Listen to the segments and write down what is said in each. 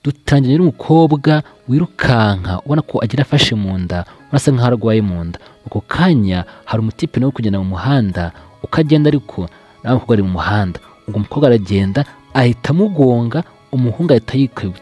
Dutangira n'umukobwa wirukanka ubona ko agira afashe mu nda, urasa nkaho arwaye mu nda. Ako kanya hari umutipe nawe kugenda mu muhanda, ukagenda ariko nawe umukobwa ari mu muhanda. Ubwo umukobwa aragenda ahita amugonga, umuhungu ahita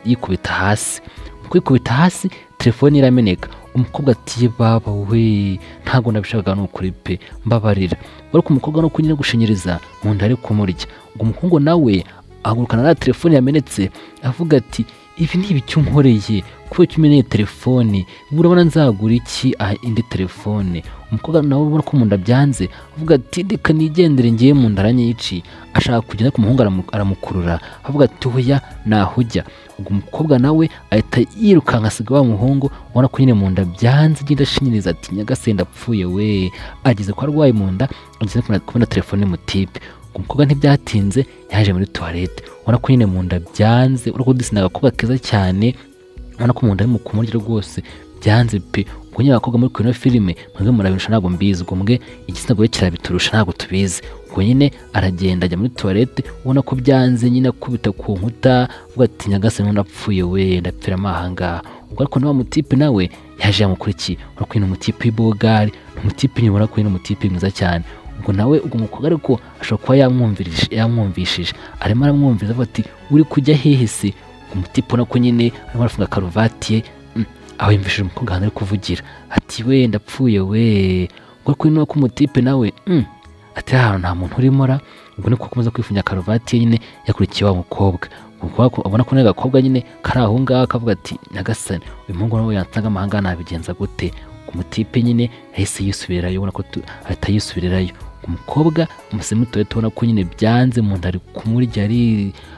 yikubita hasi. Mu kwikubita hasi telefone irameneka. Umukobwa ati baba we, ntabwo nabishakaga ni ukuri pe, mbabarira. Ariko umukobwa no kunyina gushinyiriza mu nda ari kumurya. Ubwo umuhungu nawe ahagurukana na telefone yamenetse avuga ati ibi ni ibiki unkoreye, kubera ko umeneye telefone, urabona nzagura iki indi telefone. Umukobwa nawe ubona ko mu nda byanze avuga ati reka nigendere ngiye mu nda aranyici. Ashaka kugenda ku muhungu aramukurura avuga ati oya nahujya. Ubwo umukobwa nawe ahita yirukanka asiga wa muhungu ubona ko nyine mu nda byanze, agenda ashinyiriza ati nyagasenda ndapfuye we. Ageze ko arwaye mu nda, ageze kubona telefone mutipe. Umukobwa ntibyatinze yaje muri toilette, ubona ko nyine mu nda byanze, ubona ko disi agakobwa keza cyane, ubona ko mu nda ari mu kumurya rwose byanze pe. Ubwo nyine abakobwa muri kino filime mwebwe murabirusha ntabwo mbizi, ubwo mbwe igitsina gore kirabiturusha ntabwo tubizi. Ubwo nyine aragenda ajya muri toilette, ubona ko byanze nyine akubita ku nkuta avuga ati nyagasani ndapfuye we, ndapfira amahanga. Ubwo ariko na mutipe nawe yaje yamukurikiye, ubona ko nyine umutipe w'ibogari, umutipe nyine ubona ko nyine umutipe mwiza cyane. Ubwo nawe ubwo umukobwa ariko ashobora kuba yamwumvirije, arimo aramwumviriza avuga ati uri kujya hehe se? Umutipe ubona ko nyine arimo arafunga karuvati ye, aho yumvishije umukobwa ahantu ari kuvugira ati we ndapfuye we. Ubwo ariko nuko umutipe nawe ati ahantu nta muntu urimo ra. Ubwo niko akomeza kwifungira karuvati ye nyine yakurikiye wa mukobwa. Ubona ko n'agakobwa nyine kari aho ngaho akavuga ati nyagasani uyu muhungu nawe yansanga amahanga nabigenza gute? Umutipe nyine yahise yisubirirayo, ubona ko ahita yisubirirayo. Umukobwa umusemutoye tubona ko nyine byanze mu nda ari kumurya,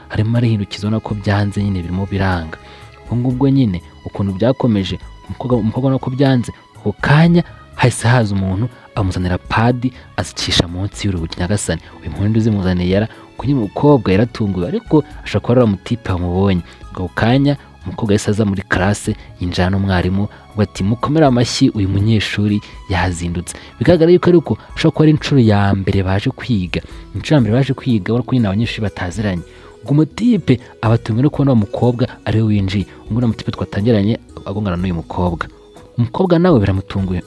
arimo arihindukiza, ubona ko byanze nyine birimo biranga. Ubwo ngubwo nyine ukuntu byakomeje, umukobwa ubona ko byanze, ako kanya hahise haza umuntu amuzanira padi azicisha munsi y'urugi. Nyagasani uyu muntu uzimuzaniye yara kuko nyine umukobwa yaratunguwe, ariko ashobora kuba ari umutipe wamubonye. Ako kanya umukobwa yahise aza muri classe yinjira n'umwarimu avuga ati mukomere amashyi uyu munyeshuri yazindutse. Bigaragara yuko ariko ashobora kuba ari inshuro ya mbere baje kwiga, inshuro ya mbere baje kwiga ubona ko nyine abanyeshuri bataziranye. Ubwo umutipe abatunguwe no kubona uwo mukobwa ariwe winjiye. Ubwo na mutipe twatangiranye agongana n'uyu mukobwa, umukobwa nawe biramutunguye,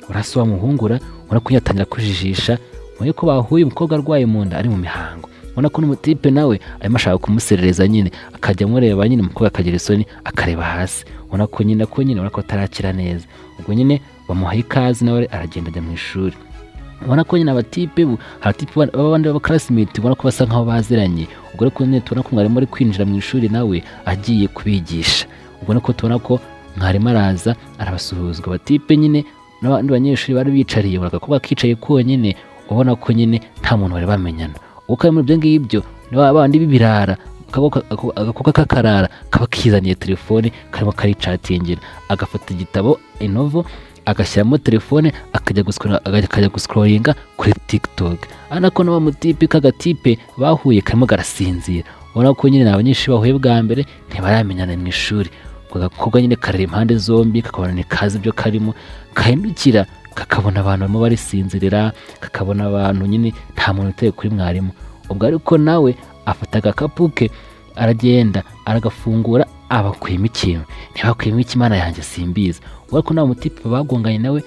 urasa wa muhungura, ubona ko yatangira kujijisha muri ko bahuye umukobwa arwaye mu nda ari mu mihango. Ubona ko n'umutipe nawe arimo ashaka kumuserereza nyine, akajya amureba nyine, umukobwa akagira isoni akareba hasi, ubona ko nyine ubona ko atarakira neza. Ubwo nyine bamuha ikaze nawe aragenda ajya mu ishuri. Ubona ko nyine abatipe abandi baba classmate ubona ko basa nkaho baziranye. Ubwo ariko nyine tubona ko mwarimu ari kwinjira mu ishuri nawe agiye kubigisha. Ubwo niko tubona ko mwarimu araza arabasuhuza. Abatipe nyine n'abandi banyeshuri bari bicariye, ubona ko bakicaye konyine, ubona ko nyine nta muntu bari bamenyana. Uko muri ibyo ngibyo ni babandi b'ibirara, agakobwa kakarara kaba kizaniye telefone karimo karicatingira, agafata igitabo inovo agashyiramo telefone akajya guscrollinga kuri TikTok. Anako na mutipe kagatipe bahuye karimo garasinzira, ubona ko nyine abanyeshuri bahuye bwa mbere ntibaramenyana mu ishuri. Agakobwa nyine kareba impande zombi kakabona ni kazi ibyo karimo, kahindukira kakabona abantu barimo barisinzirira, kakabona abantu nyine nta muntu uteye kuri mwarimu. Ubwo ariko nawe afata agakapu ke aragenda aragafungura, abakuyemo ikintu, ntibakuyemo iki Imana yanjye simbizi. Ubwo ariko nawe mutipe bagonganye nawe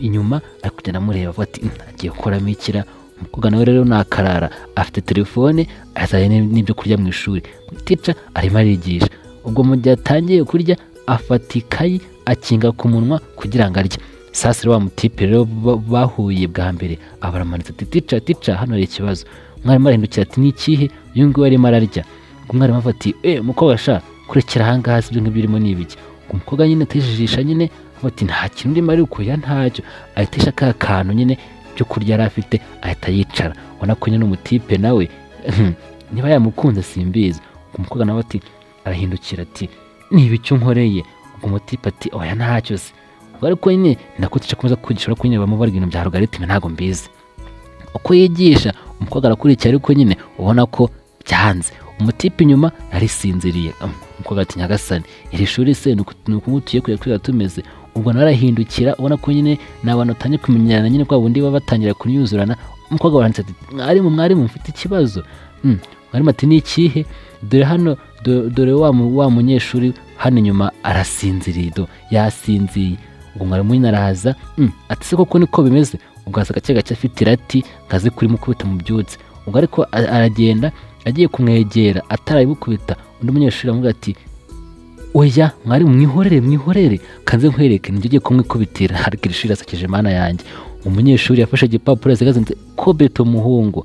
inyuma ari kugenda amureba avuga ati agiye gukoramo ikira. Umukobwa nawe rero nakarara afite telefone azanye n'ibyo kurya mu ishuri, tica arimo arigisha. Ubwo mu gihe atangiye kurya afata ikayi akinga ku munwa kugira ngo arye. Sasa wa mutipe rero bahuye bwa mbere abaramanitse ati tica tica hano hari ikibazo. Umwarimu arahindukira ati ni ikihe? Uyu nguyu arimo ararya. Umwarimu avuga ati mukobwa sha kurekera aha ngaha ibyo ngibyo urimo ni ibiki? Umukobwa nyine atijijisha nyine avuga ati nta kintu ndimo ariko ya ntacyo, ahitisha ka kantu nyine byo kurya yari afite ahita yicara. Ubona ko nyine umutipe nawe niba yamukunze simbizi. Umukobwa nawe ati arahindukira ati ni ibiki unkoreye? Umutipe ati oya ntacyo se. Ariko nyine nako tica akomeza kwigisha ko nyine bamubara ibintu bya algorithm ntago mbizi. Uko yigisha umukobwa arakurikira ariko nyine ubona ko byanze. Umutipe inyuma arisinziriye. Umukobwa ati nyagasani iri shuri se nuko tugiye kujya kwiga tumeze. Ubwo nawe arahindukira ubona ko nyine n'abantu batanye kumenyerana nyine kwa bundi baba batangira kunyuzurana. Umukobwa baranditse ati mwarimu mwarimu mfite ikibazo. Mwarimu ati ni ikihe? Dore hano Dore wa munyeshuri hano inyuma arasinziriye, do yasinziye. Ubwo mwarimu nyine araza, ati se koko niko bimeze? Ubwo aza gake gake afite irati ngaze kurimukubita mu byutsi. Ubwo ariko aragenda agiye kumwegera atarabimukubita, undi munyeshuri aramubwira ati oya mwarimu, mwihorere mwihorere, kanze nkwereke nibyo ugiye kumwikubitira. Ariko iri shuri rirasekeje mana yanjye. Umunyeshuri yafashe igipapuro yasigaze ko beto muhungu.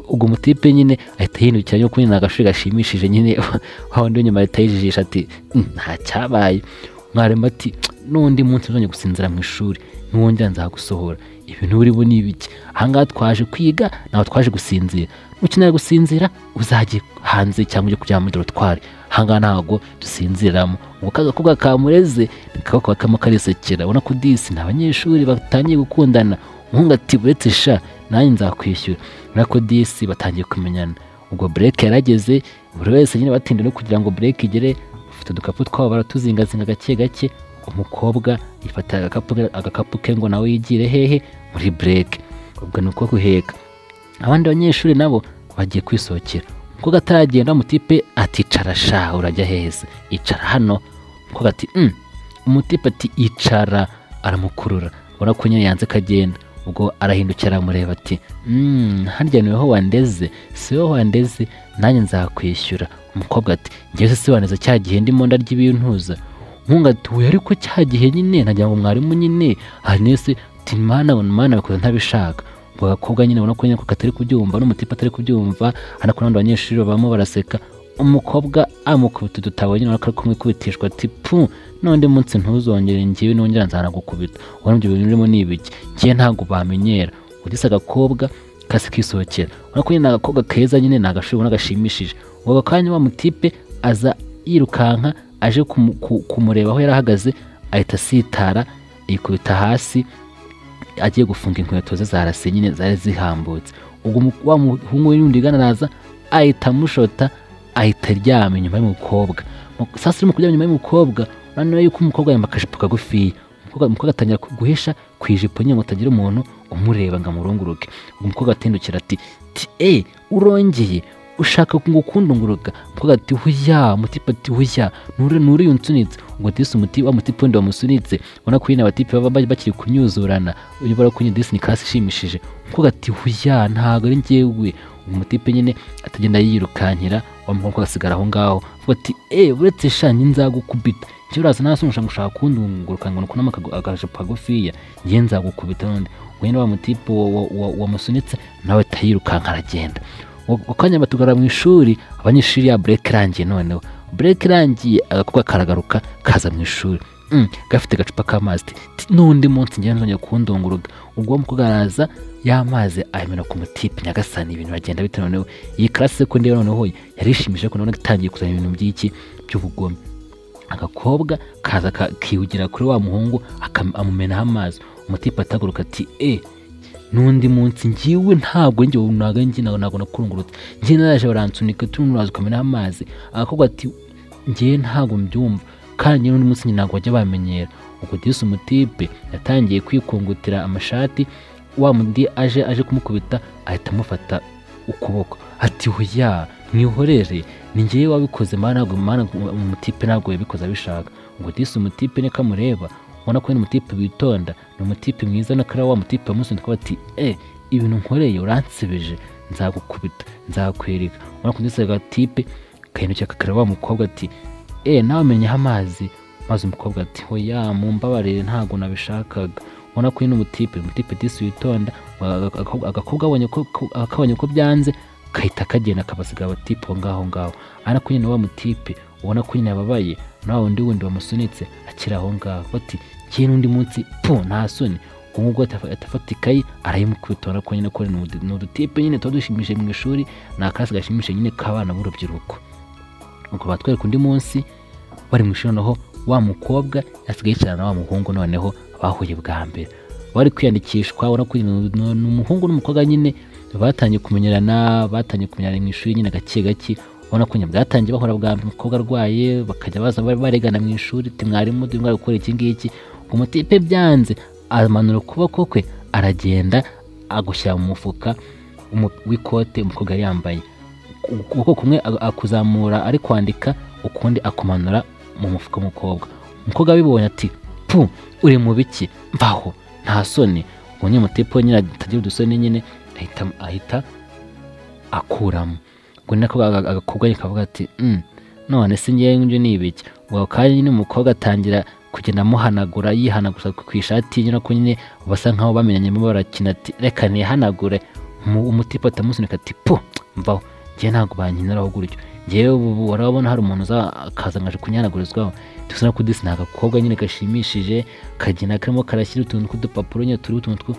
Ubwo umutipe nyine ahita yinukira yuko nyine agashuri gashimishije nyine, wa wundi w'inyuma ahita yijijisha ati nta cyabaye. Mwarimu ati n'undi munsi uzongera gusinzira mu ishuri ntiwongera nzagusohora, ibintu uri bu ni ibiki? Ahangaha twaje kwiga ntabwo twaje gusinzira, nukenera gusinzira uzajye hanze cyangwa ujye kuryama muri dorotwari, ahangaha ntabwo dusinziramo. Ubwo ka gakobwa kamureze niko kaba karimo karisekera, ubona ko disi ni abanyeshuri batangiye gukundana. Umuhungu ati buretse sha nanjye nzakwishyura. Ubona ko disi batangiye kumenyana. Ubwo break yarageze, buri wese nyine batinda no kugira ngo break igere, bafite udukapu twabo baratuzingazinga gake gake. Umukobwa yifata agakapu ke ngo nawe yigire hehe muri break. Ubwo ni uko guheka. Abandi banyeshuri nabo bagiye kwisohokera. Umukobwa ataragenda umutipe ati icara sha urajya heza, icara hano. Umukobwa ati umutipe ati icara, aramukurura. Ubona ko nyine yanze kagenda. Ubwo arahindukira aramureba ati harya ni wowe wandeze, si wowe wandeze, nanjye nzakwishyura. Umukobwa ati njyewe se wandeze cya gihe ndimo ndarya ibintuza. Umuhungu ati oya ariko cya gihe nyine nagira ngo mwarimu nyine hari nese ati mana mana bikoze ntabishaka. Ubwo agakobwa nyine ubona ko nyine ko katari kubyumva n'umutipe atari kubyumva, ariko n'abandi banyeshuri babamo baraseka. Umukobwa amukubita udutabo nyine ubona ko ari kumwikubitishwa ati pu n'undi munsi ntuzongere, njyewe nongera nzanagukubita. Ubona ibyo bintu birimo ni ibiki? Njyewe ntabwo bamenyera. Udise agakobwa kasi kisohokera, ubona ko nyine ni agakobwa keza nyine ni agashuri ubona gashimishije. Ubwo akanya wa mutipe aza yirukanka aje kumureba aho yari ahagaze, ahita asitara yikubita hasi agiye gufunga inkweto ze zarase nyine zari zihambutse. Ubwo wa muhungu w'undi igana araza ahita amushota, ahita aryama inyuma y'umukobwa. Sasa urimo kuryama inyuma y'umukobwa, urabona yuko umukobwa yambaye akajipo kagufiya. Umukobwa atangira guhisha ku ijipo nyine ngo atagira umuntu umureba ngo amurunguruke. Ubwo umukobwa atindukira ati urongeye ushaka ngo ukundunguruka? Umukobwa ati huya, umutipe ati huya, nuri unsunitse. Ubwo disi umuti wa mutipe wundi wamusunitse, ubona ko nyine abatipe baba bakiri kunyuzurana, ubona ko nyine disi ni class ishimishije. Umukobwa ati huya ntabwo ari njyewe. Umutipe nyine atagenda yirukankira, wa mukobwa asigara aho ngaho. Avuga ati uretse sha njye nzagukubita, njye uraza nasumusha ngo ushaka kundunguruka ngo nukunama akajipo kagufiya, njye nzagukubita n'undi. Wenda wa mutipe wamusunitse nawe atayirukanka aragenda. Ako kanya batugara mu ishuri, abanyeshuri ya break irangiye. Noneho break irangiye agakobwa karagaruka kaza mu ishuri, gafite agacupa k'amazi. N'undi munsi njye nzongera kundunguruka. Ubwo uwo mukobwa araza y'amazi ayamena ku mutipe. Nyagasani ibintu bagenda bite noneho? Iyi classe ko ndeba noneho yarishimije ko nabona itangiye kuzana ibintu by'iki by'ubugome. Agakobwa kaza kihugira kuri wa muhungu amumenaho amazi. Umutipe ataguruka ati n'undi munsi ngiwe ntabwo njye ntabwo njye ntabwo nakurungurutse, njye naraje baransunika tunuraza ukamenaho amazi. Agakobwa ati njye ntabwo mbyumva kandi njye n'undi munsi ntabwo bajya bamenyera. Ubwo disi umutipe yatangiye kwikungutira amashati, wa mundi aje kumukubita ahita amufata ukuboko ati hoya mwihorere ni njyewe wabikoze mana, ntabwo mana umutipe ntabwo yabikoze abishaka. Ubwo disi umutipe niko amureba, ubona ko ni umutipe witonda, ni umutipe mwiza, na kariya wa mutipe wamusunitse ati ibintu nkoreye uransebeje, nzagukubita nzakwereka. Ubona ko ndetse agatipe gahindukira kakareba wa mukobwa ati nawe menyeho amazi. Maze umukobwa ati hoya mumbabarire ntabwo nabishakaga. Ubona ko ni umutipe disi witonda. Agakobwa abonye ko byanze kahita kagenda kabasiga abatipe aho ngaho ngaho. Ariko nyine wa mutipe ubona ko nyine yababaye, na wundi wundi wamusunitse akiri aho ngaho bati njye n'undi munsi pu nta soni. Ubwo ngubwo atafata ikayi arayimukubita. Ubona ko nyine ko ni udutipe nyine tuba dushimishije mu ishuri, ni akasi gashimishije nyine k'abana b'urubyiruko. Ubwo batwereka undi munsi bari mu ishuri, noneho wa mukobwa yasigaye yicarana na wa muhungu, noneho bahuye bwa mbere bari kwiyandikishwa. Ubona ko ni umuhungu n'umukobwa nyine batangiye kumenyerana, batangiye kumenyerana mu ishuri nyine gake gake. Ubona ko nyine bwatangiye bahora bwa mbere umukobwa arwaye, bakajya baza baregana mu ishuri ati mwarimu dore mwari gukora iki ngiki. Umutipe byanze amanura ukuboko kwe aragenda agushyira mu mufuka w'ikote umukobwa yari yambaye. Ukuboko kumwe akuzamura ari kwandika, ukundi akumanura mu mufuka w'umukobwa. Umukobwa abibonye ati pu, uri mu biki, mvaho, nta soni. Ubwo nyine umutipe nyine atagira udusoni nyine ahita akuramo. Ubwo nako agakobwa kavuga ati none se ngewe ngibyo ni ibiki? Ubwo ako kanya nyine umukobwa atangira kugenda amuhanagura, yihanagura ku ishati nyine, ko nyine basa nkaho bamenyanye barakina, ati reka nihanagure. Umutipe atamusunika ati pu, mvaho, ngewe ntabwo bankiniraho gutyo, ngewe ubu urabona hari umuntu uza akaza nkaje kunyihanagurizwaho. Dusa ko disi ni agakobwa nyine gashimishije, kagenda karimo karashyira utuntu tw'udupapuro nyine turiho utuntu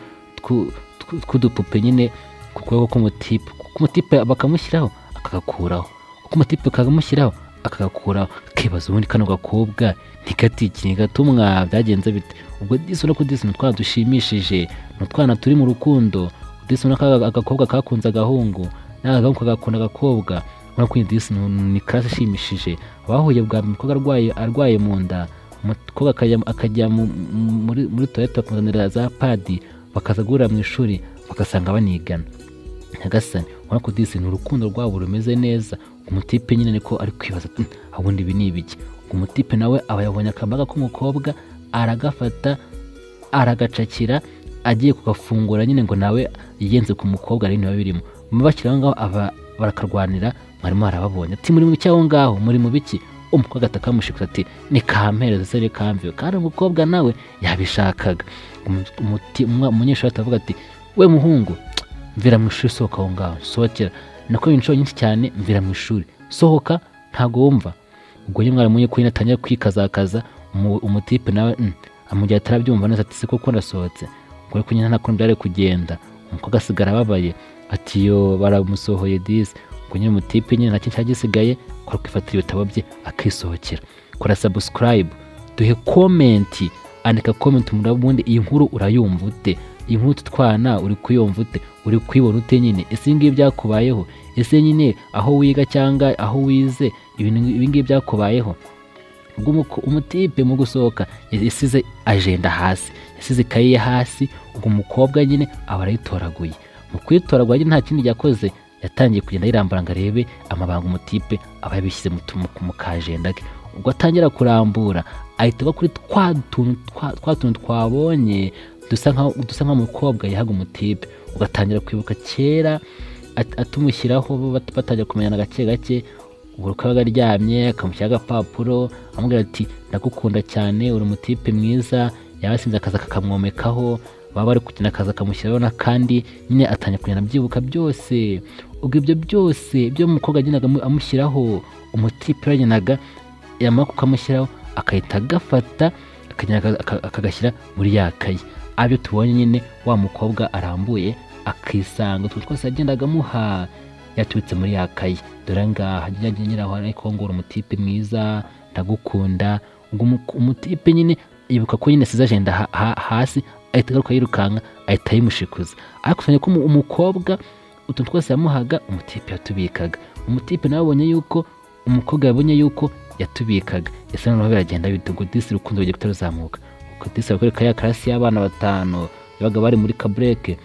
tw'udupupe nyine ku kuboko k'umutipe, k'umutipe bakamushyiraho akagakuraho, k'umutipe kakamushyiraho akagakuraho. Akibaza ubundi kano gakobwa ntigatiki ntigatumwa byagenze bite? Ubwo disi urabona ko disi ni utwana dushimishije, ni utwana turi mu rukundo. Disi urabona ko agakobwa kakunze agahungu, n'agahungu kagakunda agakobwa. Urabona ko disi ni class ishimishije. Bahuye bwa mbere umukobwa arwaye mu nda, umukobwa akajya muri toilette bakamuzanira za padi, bakaza guhurira mu ishuri bagasanga banigana. Nyagasani, urabona ko disi ni urukundo rwabo rumeze neza. Umutipe nyine niko ari kwibaza ati ubundi ibi ni ibiki? Umutipe nawe aba yabonye akabaga k'umukobwa, aragafata aragacakira, agiye kugafungura nyine ngo nawe yiyenze ku mukobwa ari niba birimo. Bakiri aho ngaho aba barakarwanira, mwarimu arababonye ati muri mu biki aho ngaho, muri mu biki? Umukobwa atakamushikuza ati ni kampereze se reka mveho. Kandi umukobwa nawe yabishakaga. Umunyeshuri atavuga ati we muhungu, mvira mu ishuri, sohoka aho ngaho, sohokera. Nako inshuro nyinshi cyane, mvira mu ishuri, sohoka, ntago wumva. Ubwo nyine mwarimu yuko nyine atangira kwikazakaza, umutipe nawe amugira atarabyumva neza ati se koko ndasohotse. Ubwo ariko nyine nta kundi byari kugenda, umukobwa asigara ababaye ati yo baramusohoye disi. Ubwo nyine umutipe nyine nta kintu cyari gisigaye ko ari kwifatira ibitabo bye akisohokera. Kora subscribe, duhe comment, andika comment ubundi iyi nkuru urayumva ute? Iyi nkuru tutwana uri kuyumva ute? Uri kuyibona ute nyine? Ese ibi ngibi byakubayeho? Ese nyine aho wiga cyangwa aho wize ibi ngibi byakubayeho? Ubwo umutipe mu gusohoka yasize agenda hasi, yasize ikayi ye hasi. Ubwo umukobwa nyine aba arayitoraguye. Mu kuyitoragura nyine nta kindi yakoze, yatangiye kugenda yirambura ngo arebe amabanga umutipe aba yabishyize mu kajenda ke. Ubwo atangira kurambura ahita aba kuri twa tuntu twabonye dusa nkaho umukobwa yahaga umutipe. Ugatangira kwibuka kera atumushyiraho, batangira kumenyana gake gake. Ubwo uko aryamye akamushyiraho agapapuro amubwira ati ndagukunda cyane, uri umutipe mwiza. Yabasinze akaza kakamwomekaho, baba bari kugenda akaza akamushyiraho n'akandi, nyine atangira kugenda abyibuka byose. Ubwo ibyo byose ibyo umukobwa yagendaga amushyiraho, umutipe yagendaga yamara kukamushyiraho agahita agafata akagenda akagashyira muri ya kayi. Abyo tubonye nyine wa mukobwa arambuye akisanga utwo twose yagendaga amuha yaturutse muri ya kayi. Dore ngaha yagiye nyiraho ariko ngo uri umutipe mwiza, ndagukunda. Ubwo umutipe nyine yibuka ko nyine asize agenda hasi, ahita agaruka yirukanka ahita ayimushikuza. Ariko usanga ko umukobwa utuntu twose yamuhaga umutipe yatubikaga. Umutipe nawe abonye yuko umukobwa yabonye yuko yatubikaga, ese noneho biragenda bite? Ubwo disi urukundo rugiye guhita ruzamuka. Ubwo disi bakwereka ya karasi y'abana batanu babaga bari muri kabureke,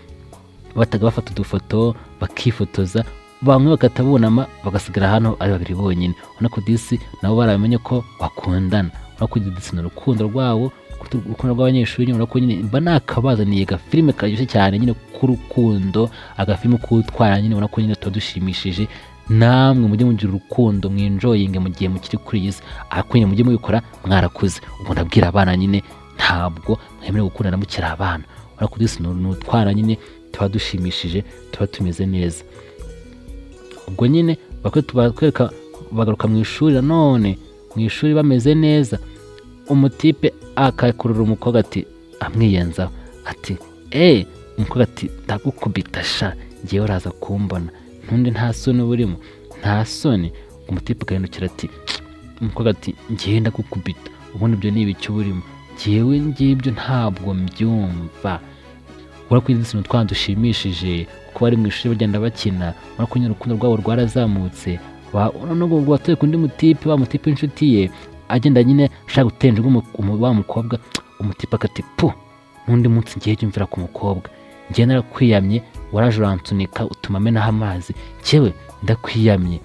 bataga bafata udufoto bakifotoza, bamwe bagahita bunama bagasigara hano ari babiri bonyine. Urabona ko disi nabo baramenye ko bakundana. Urabona ko disi ni urukundo rwabo, urukundo rw'abanyeshuri nyine. Urabona ko nyine mba nakabazaniye agafilime karyoshye cyane nyine k'urukundo, agafilime k'utwara nyine. Urabona ko nyine tuba dushimishije. Namwe mujye mugira urukundo, mwinjoyinge mu gihe mukiri kuri iyi si, ariko nyine mujye mubikora mwarakuze. Ubwo ndabwira abana nyine, ntabwo mwemerewe gukundana mukiri abana. Urabona ko disi ni utwana nyine tuba dushimishije, tuba tumeze neza. Ubwo nyine bakwereka bagaruka mu ishuri nanone, mu ishuri bameze neza. Umutipe akakurura umukobwa ati amwiyenzaho ati umukobwa ati ndagukubita sha, ngewe uraza kumbona ntundi, nta soni burimo, nta soni. Umutipe agahindukira ati umukobwa ati ngewe ndagukubita, ubundi ibyo ni ibiki burimo, ngewe ngibyo ntabwo mbyumva. Urabona ko disi ni utwana dushimishije, kuko bari mu ishuri bagenda bakina. Urabona ko nyine urukundo rwabo rwarazamutse. Noneho ubwo watoye undi mutipe, wa mutipe w'inshuti ye agenda nyine ashaka gutenja wa mukobwa. Umutipe akati pu, n'undi munsi ngiye jya umvira ku mukobwa, ngiye narakwiyamye, waraje uransunika utuma amenaho amazi, njyewe Ndakwiyamye,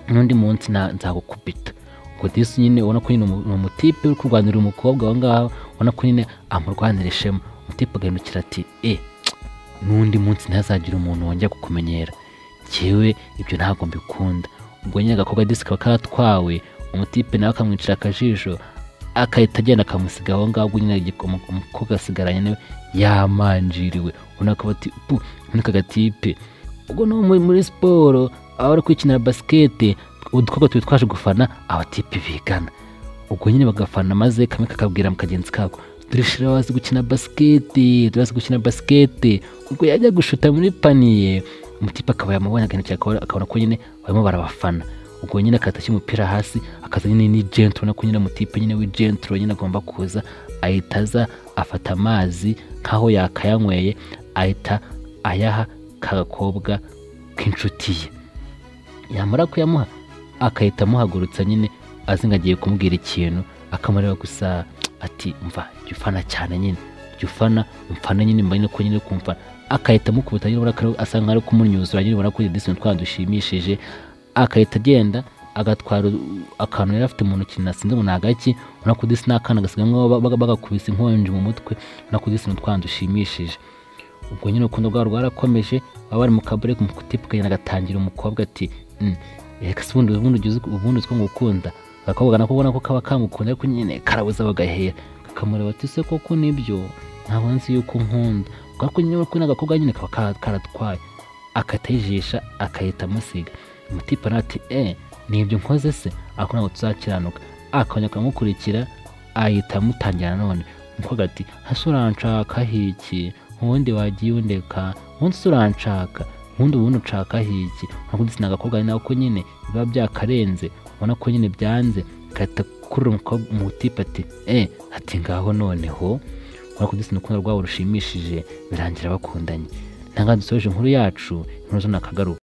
n'undi munsi nzagukubita. Ubwo disi nyine ubona ko nyine ni umutipe uri kurwanira umukobwa aho ngaho, ubona ko nyine amurwanira ishema. Umutipe agahindukira ati n'undi munsi ntazagire umuntu wongera kukumenyera, njyewe ibyo ntabwo mbikunda. Ubwo nyine agakobwa disi kaba karatwawe, umutipe nawe akamwicira akajisho, akahita agenda akamusiga aho ngaho. Ubwo nyine umukobwa asigaranye nawe yamanjiriwe, ubona ko bati pu muri aka gatipe. Ubwo no muri siporo aho bari kwikinira basikete, udukobwa tubiri twaje gufana abatipe bigana. Ubwo nyine bagafana, maze kamwe kakabwira kagenzi kako, dore shira wazi gukina basikete, dore wazi gukina basikete. Ubwo yajya gushuta muri paniye, umutipe akaba yamubonye, agahindukira akabona ko nyine barimo barabafana. Ubwo nyine akahita ashyira umupira hasi, akaza nyine ni gentle, ubona ko nyine umutipe nyine w'igentle nyine agomba kuza, ahita aza afata amazi nkaho yakayanyweye, ahita ayaha ka gakobwa k'inshuti ye. Yamara kuyamuha akahita amuhagurutsa nyine azi ngo agiye kumubwira ikintu, akamureba gusa ati mva jya ufana cyane nyine, jya ufana umfana nyine, mbone ko nyine kumfana. Akahita amukubita nyine, ubona ko asa nkaho ari kumunyuzura nyine, ubona ko disi utwana dushimishije. Akahita agenda agatwara akantu yari afite mu ntoki, nasinze ngo ni agaki, ubona ko disi n'akana gasigaye nkaho bagakubise inkonji mu mutwe, ubona ko disi utwana dushimishije. Ubwo nyine urukundo rwabo rwarakomeje, baba bari mu kabari, umutipe akagenda agatangira umukobwa ati reka se ubundi uzi ko ngukunda. Agakobwa nako ubona ko kaba kamukunda, ariko nyine karabuza bagahera, kakamureba ati se koko nibyo, ntabwo nzi yuko nkunda. Ubwo nyine ko n'agakobwa nyine kaba karatwaye, akahita yijisha akahita amusiga. Umutipe nawe ati nibyo nkoze se, ariko ntabwo tuzakiranuka. Akongera akamukurikira ahita amutangira nanone. Umukobwa ati hasi uranshaka hiki, ubundi wagiye undeka, ubundi se uranshaka, ubundi unshaka hiki. Ntabwo disi n'agakobwa nawe ko nyine biba byakarenze, ubona ko nyine byanze, agahita akurura umutipe ati ati ngaho noneho. Ubona ko disi urukundo rwabo rushimishije, birangira bakundanye. Ntangaha dusoje inkuru yacu, inkuru zo nakagaruka.